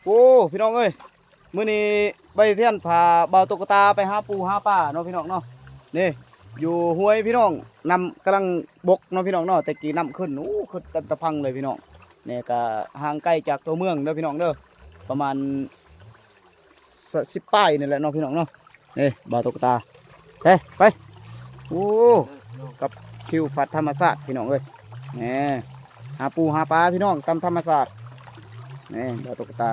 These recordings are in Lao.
ໂອ້ ພີ່ນ້ອງເອີຍ ມື້ນີ້ໃບທຽນພາບ່າວຕຸກກະຕາໄປຫາປູຫາປາເນາະ ພີ່ນ້ອງເນາະ. ນີ້ຢູ່ຫ້ວຍ ພີ່ນ້ອງ, ນ້ຳກຳລັງບົກເນາະ ພີ່ນ້ອງເນາະ, ແຕ່ກີ້ນ້ຳຂຶ້ນ ໂອ້ ຂຶ້ນເຕັມຕະພັງເລີຍ ພີ່ນ້ອງ. ນີ້ກະຫ່າງໄກຈາກຕົວເມືອງເດີ ພີ່ນ້ອງເດີ, ປະມານ ສ- ສິບປາຍນີ້ແຫຼະເນາະ ພີ່ນ້ອງເນາະ. ນີ້ບ່າວຕຸກກະຕາ ໃສ່ໄປ. ໂອ້ ກັບທິວທັດທຳມະຊາດ ພີ່ນ້ອງເອີຍ. ນີ້ຫາປູຫາປາ ພີ່ນ້ອງ, ຕາມທຳມະຊາດ. ນີ້ບ່າວຕຸກກະຕາ.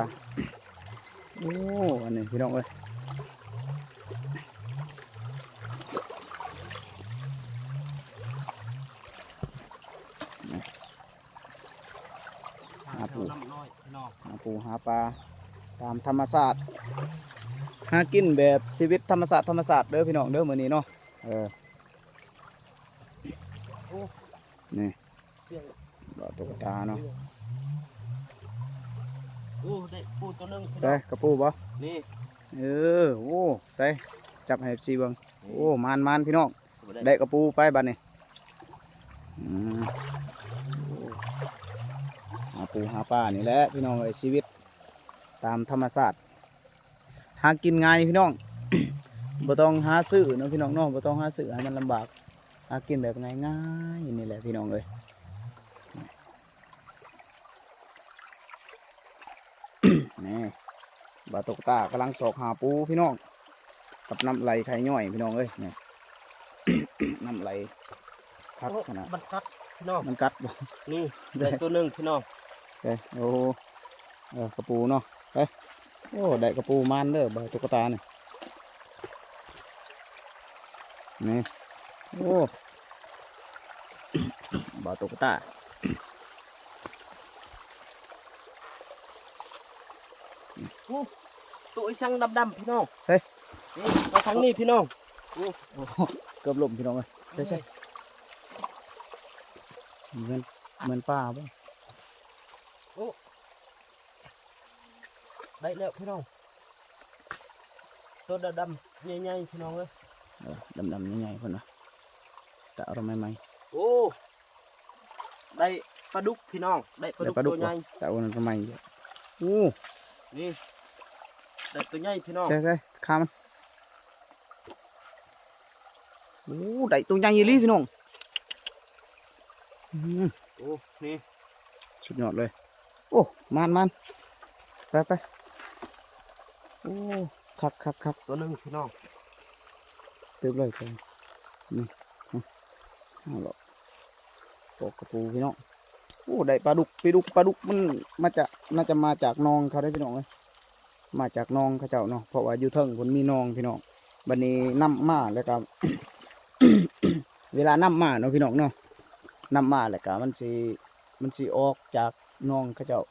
ໂອ້ ອັນນີ້ ພີ່ນ້ອງເອີຍ, ຫາປູ ຫາປູຫາປາຕາມທຳມະຊາດ, ຫາກິນແບບຊີວິດທຳມະຊາດ ທຳມະຊາດເດີ ພີ່ນ້ອງເດີ ມື້ນີ້ເນາະ. ເອີ ໂອ້ ນີ້ ສຽງ ບ່າວຕຸກກະຕາເນາະ. ໂອ້ ໄດ້ປູຕົວໜຶ່ງ ໃສ່ກະປູບໍ່? ນີ້ ເອີ ໂອ້ ໃສ່ ຈັບໃຫ້ເອັຟຊີເບິ່ງ. ໂອ້ ມານໆ ພີ່ນ້ອງ, ໄດ້ກະປູໄປບາດນີ້. ອືມ ໂອ້ ຫາປູຫາປານີ້ແຫຼະ ພີ່ນ້ອງເອີຍ, ຊີວິດຕາມທຳມະຊາດ ຫາກິນງ່າຍ ພີ່ນ້ອງ, ບໍ່ຕ້ອງຫາຊື້ເນາະ ພີ່ນ້ອງເນາະ, ບໍ່ຕ້ອງຫາຊື້ໃຫ້ມັນລຳບາກ, ຫາກິນແບບງ່າຍໆ ນີ້ແຫຼະ ພີ່ນ້ອງເອີຍ. ນີ້ບ່າວຕຸກກະຕາກຳລັງຊອກຫາປູ ພີ່ນ້ອງ, ກັບນ້ຳໄຫຼໄຄຍ້ອຍ ພີ່ນ້ອງເອີຍ. ນີ້ ນ້ຳໄຫຼຄັກຂະໜາດ. ໂອ້ ມັນກັດ ພີ່ນ້ອງ, ມັນກັດບໍ່? ນີ້ ໄດ້ ໄດ້ຕົວໜຶ່ງ ພີ່ນ້ອງ. ໃສ່ ໂອ້ ເອີ ກະປູເນາະ. ເອີ ໂອ້ ໄດ້ກະປູ, ມານເດີບ່າວຕຸກກະຕານີ້. ນີ້ ໂອ້ ບ່າວຕຸກກະຕາ. ໂອ້ ໂຕອີ່ສັງດຳໆ ພີ່ນ້ອງ. ໃສ່ ນີ້ ມາທາງນີ້ ພີ່ນ້ອງ. ໂອ້ ເກືອບລົ້ມ ພີ່ນ້ອງເອີຍ. ໃສ່ ໃສ່ ເໝືອນ ເໝືອນປາບໍ່? ໂອ້ ໄດ້ແລ້ວ ພີ່ນ້ອງ, ໂຕດຳໆ ໃຫຍ່ໆ ພີ່ນ້ອງເອີຍ. ເອີ ດຳໆ ໃຫຍ່ໆ ເພິ່ນວ່າ ຕາເອົາໃໝ່ໆ. ໂອ້ ໄດ້ປາດຸກ ພີ່ນ້ອງ, ໄດ້ປາດຸກ ໄດ້ປາດຸກ ໂຕໃຫຍ່. ຕາເອົານັ້ນກໍໃໝ່ຢູ່. ໂອ້ ນີ້ ໄດ້ໂຕໃຫຍ່ ພີ່ນ້ອງ. ໃສ່ໆ ຄາມັນ. ໂອ້ ໄດ້ໂຕໃຫຍ່ອີ່ຫຼີ ພີ່ນ້ອງ. ອືມ ໂອ້ ນີ້ ສຸດຍອດເລີຍ. ໂອ້ ມານໆ ໄປໆ. ໂອ້ ຄັກໆໆ ໂຕໜຶ່ງ ພີ່ນ້ອງ. ຕຶບເລີຍ ນີ້ ເອົາລະ ປອກກະປູ ພີ່ນ້ອງ. ໂອ້ ໄດ້ປາດຸກ ປາດຸກ ປາດຸກ ມັນມາຈາກ ໜ້າຈະມາຈາກໜອງເຂົາເດ້ ພີ່ນ້ອງເອີຍ. ມາຈາກໜອງເຂົາເຈົ້າເນາະ, ເພາະວ່າຢູ່ເທິງພຸ້ນມີໜອງ ພີ່ນ້ອງ. ບັດນີ້ນ້ຳມາແລ້ວກໍ ເວລານ້ຳມາເນາະ ພີ່ນ້ອງເນາະ, ນ້ຳມາແລ້ວກໍມັນຊິ ມັນຊິອອກຈາກໜອງເຂົາເຈົ້າ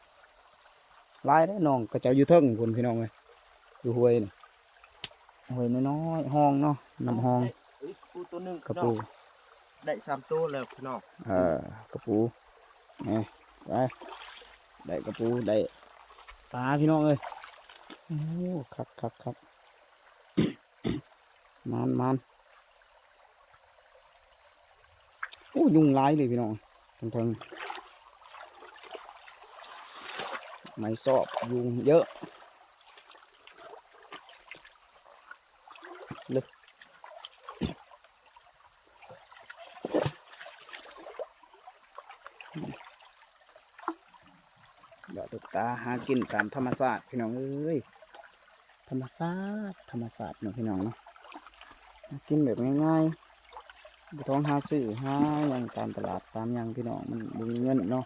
ຫຼາຍເດ້. ໜອງເຂົາເຈົ້າຢູ່ເທິງພຸ້ນ ພີ່ນ້ອງເອີຍ, ຢູ່ຫ້ວຍນີ້ ຫ້ວຍນ້ອຍໆ ຮ່ອງເນາະ, ນ້ຳຮ່ອງ. ເອີຍ ກະປູໂຕໜຶ່ງ ກະປູ ພີ່ນ້ອງ. ໄດ້ສາມໂຕແລ້ວ ພີ່ນ້ອງ. ເອີ ກະປູ ນີ້ ໄປ ໄດ້ກະປູ ໄດ້ປາ ພີ່ນ້ອງເອີຍ. ໂອ້ ຄັກໆໆ ມານໆ. ໂອ້ ຍຸງຫຼາຍເລີຍ ພີ່ນ້ອງ, ເທິງໆ ໄມ້ຊອບ ຍຸງເຍີະ. ເລີຍ ດອກຕຸກຕາຫາກິນຕາມທຳມະຊາດ ພີ່ນ້ອງເອີຍ, ທຳມະຊາດ ທຳມະຊາດເນາະ ພີ່ນ້ອງເນາະ, ຫາກິນແບບງ່າຍໆ ບໍ່ຕ້ອງຫາຊື້ຫາຫຍັງຕາມຕະຫຼາດຕາມຫຍັງ ພີ່ນ້ອງ, ມັນບໍ່ມີເງິນເນາະ.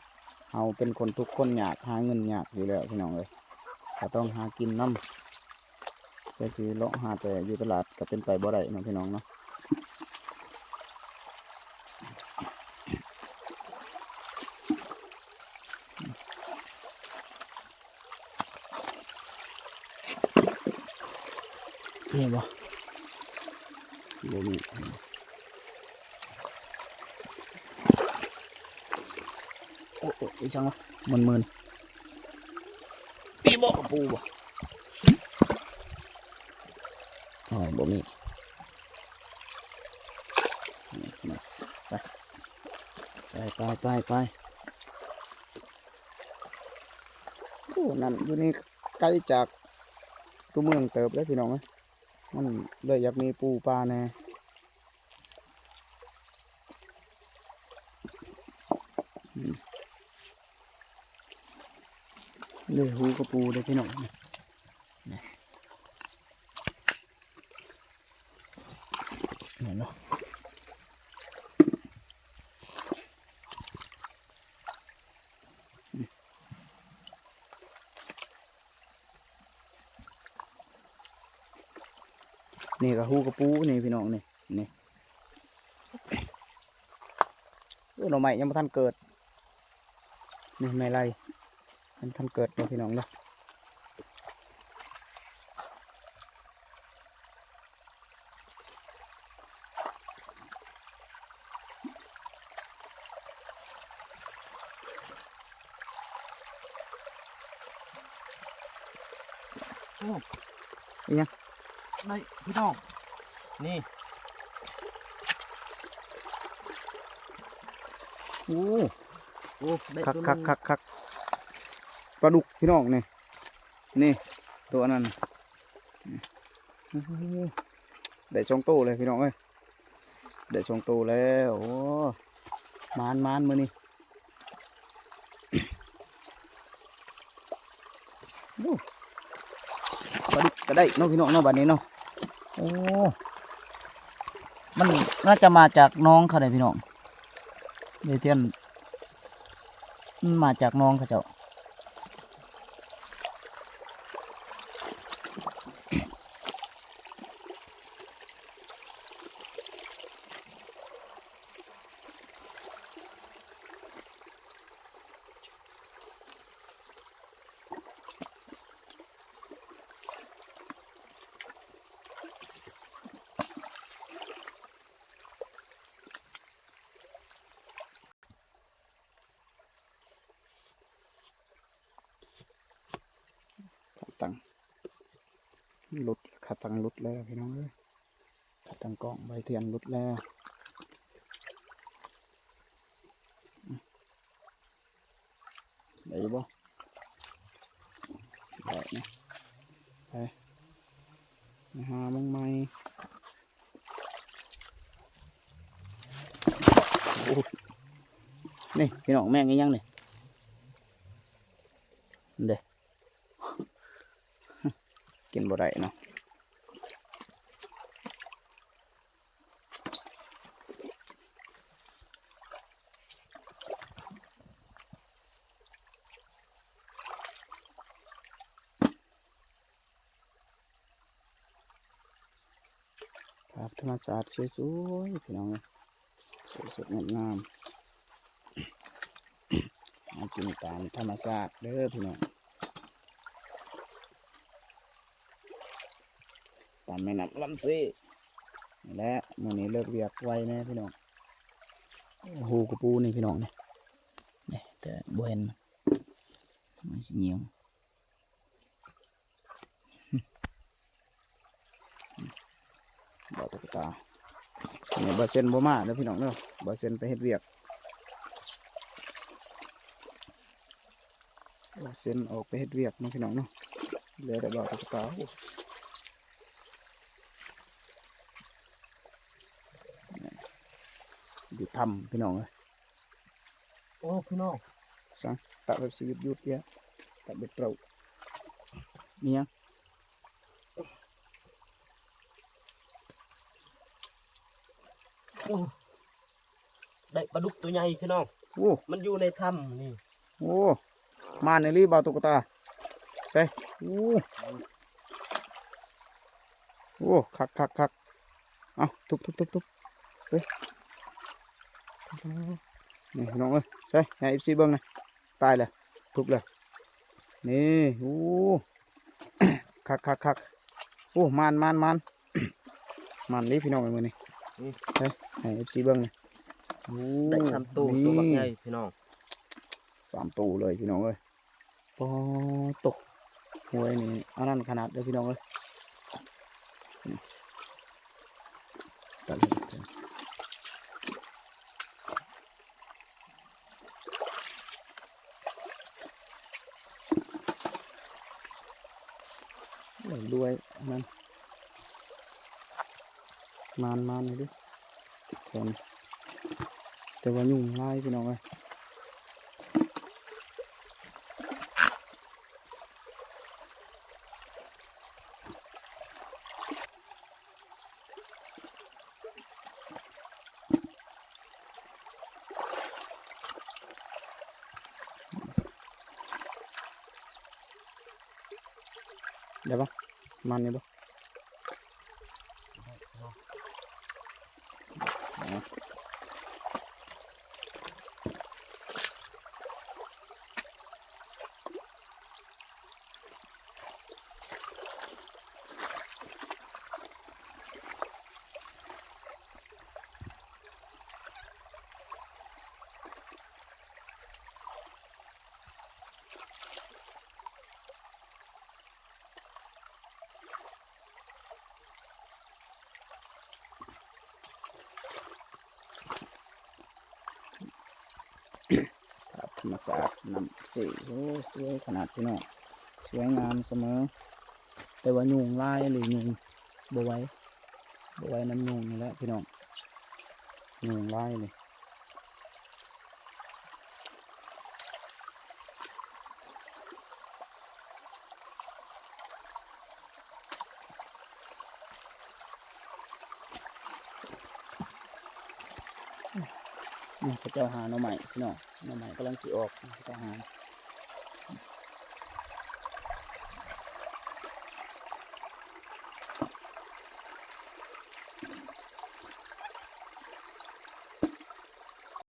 ເຮົາເປັນຄົນທຸກຄົນຍາກ ຫາເງິນຍາກຢູ່ແລ້ວ ພີ່ນ້ອງເອີຍ, ກໍຕ້ອງຫາກິນນຳ. ແຕ່ຊິເລາະຫາແຕ່ຢູ່ຕະຫຼາດກໍເປັນໄປບໍ່ໄດ້ເນາະ ພີ່ນ້ອງເນາະ. ມີບໍ່? ບໍ່ມີ. ໂອ້ ໂອ້ ອີຫຍັງວະ? ມຶນໆ. ມີບໍ່? ກະປູບໍ່? ໂອ້ຍ ບໍ່ມີ. ໄປ ໄປ ໄປ ໄປ. ໂອ້ ນ້ຳຢູ່ນີ້ ກຈາກຕົວເມືອງເຕີບເດ້ພີ່ນ້ອງເອີຍ ມັນເລີຍຢາກມີປູປາແດ່. ອືມ ນີ້ ຮູກະປູເດ້ພີ່ນ້ອງ ນີ້ ເຫັນບໍ່? ນີ້ກະຮູກະປູນີ້ພີ່ນ້ອງ ນີ້ ນີ້ ໂອ້ ໜໍ່ໄມ້ຍັງບໍ່ທັນເກີດ ນີ້ ໄມ້ໄລ່ ມັນທັນເກີດເດີພີ່ນ້ອງເດີ. ໂອ້ ອີຫຍັງ? ໄດ້ພີ່ນ້ອງ ນີ້ ໂອ້ ໂອ້ ໄດ້ ຄັກ ໂຕໜຶ່ງ ຄັກໆໆ ປາດຸກພີ່ນ້ອງ ນີ້ ນີ້ ໂຕອັນນັ້ນ ໂອ້ ໄດ້ສອງໂຕເລີຍພີ່ນ້ອງເອີຍ ໄດ້ສອງໂຕແລ້ວ. ໂອ້ ໝານໆ ມື້ນີ້ ໂອ້ ປາດຸກກະໄດ້ເນາະພີ່ນ້ອງເນາະ ບາດນີ້ເນາະ. ໂອ້ ມັນໜ້າຈະມາຈາກໜອງເຂົາໄດ໋ພີ່ນ້ອງ ເດທຽນ ມັນມາຈາກໜອງເຂົາເຈົ້າ. ຂາຕັ້ງຫຼຸດ ຂາຕັ້ງຫຼຸດແລ້ວພີ່ນ້ອງເອີຍ ຂາຕັ້ງກ້ອງໃບທຽນຫຼຸດແລ້ວ. ໄດ້ຢູ່ບໍ່? ໄດ້ນະ ໄປ ໄປຫາໝ່ອງໃໝ່. ໂອ້ ນີ້ພີ່ນ້ອງ ແມງອີຫຍັງນີ້ ເດ້ ກິນບໍ່ໄດ້ເນາະ. ພາບທຳມະຊາດສວຍໆ ພີ່ນ້ອງເອີຍ ສວຍສົດງົດງາມ ຫາກິນຕາມທຳມະຊາດເດີພີ່ນ້ອງ. ຕາມແມ່ນ້ຳລຳເຊນີ້ແຫຼະ ມື້ນີ້ເລີກວຽກໄວແດ່ພີ່ນ້ອງ. ໂອ້ ຮູກະປູນີ້ພີ່ນ້ອງນີ້ ນີ້ ແຕ່ບໍ່ເຫັນ ມັນຊິຍິງ ບ່າວຕຸກກະຕາ ນີ້ບ່າວເຊັນບໍ່ມາເດີພີ່ນ້ອງເດີ ບ່າວເຊັນໄປເຮັດວຽກ. ເຊັນອອກໄປເຮັດວຽກເນາະພີ່ນ້ອງເນາະ ເຫຼືອແຕ່ບ່າວຕຸກກະຕາ ໂອ້ ຢູ່ຖ້ຳພີ່ນ້ອງເອີຍ. ໂອ້ ພີ່ນ້ອງ ສັງ ຕາແບບຊີວິດຢຸດເດ ຕາເບັດເປົາ ມີຫຍັງ? ໂອ້ ໄດ້ປາດຸກໂຕໃຫຍ່ພີ່ນ້ອງ ໂອ້ ມັນຢູ່ໃນຖ້ຳນີ້. ໂອ້ ມານອີ່ຫຼີບ່າວຕຸກກະຕາ ໃສ່ ໂອ້ ໂອ້ ຄັກໆໆ ເອົາ ທຸບໆໆໆ ເອີຍ ນີ້ພີ່ນ້ອງເອີຍ ໃສ່ໃຫ້ເອັຟຊີເບິ່ງນະ ຕາຍແລ້ວ ທຸບແລ້ວ ນີ້ ໂອ້ ຄັກໆໆ ໂອ້ ມານໆໆ ມັນເດ້ພີ່ນ້ອງເອີຍມື້ນີ້ ອືມ ໃສ່ໃຫ້ເອັຟຊີເບິ່ງນີ້ ໂອ້ ໄດ້ສາມໂຕ ນີ້ ໂຕບັກໃຫຍ່ພີ່ນ້ອງ ສາມໂຕເລີຍພີ່ນ້ອງເອີຍ. ປາໂຕ ຫ້ວຍນີ້ອັນນັ້ນຂະໜາດເດີພີ່ນ້ອງເອີຍ ຕັດເລີຍ. ດ້ວຍອັນນັ້ນ ມານ ມານນີ້ເດ້ ແຂນ ແຕ່ວ່າຍຸງຫຼາຍພີ່ນ້ອງເອີຍ. ໄດ້ບໍ່? ມັນນີ້ບໍ່? ພາບທຳມະຊາດ ນ້ຳເຊ ໂອ້ ສວຍຂະໜາດພີ່ນ້ອງ ສວຍງາມສະເໝີ ແຕ່ວ່າຍຸງຫຼາຍອີ່ຫຼີ ຍຸງບໍ່ໄຫວ ບໍ່ໄຫວນຳຍຸງນີ້ແຫຼະພີ່ນ້ອງ ຍຸງຫຼາຍອີ່ຫຼີ. ນີ້ເຂົາເຈົ້າຫາໜໍ່ໄມ້ພີ່ນ້ອງ ໜໍ່ໄມ້ກຳລັງຊິອອກ ເຂົາເຈົ້າຫາ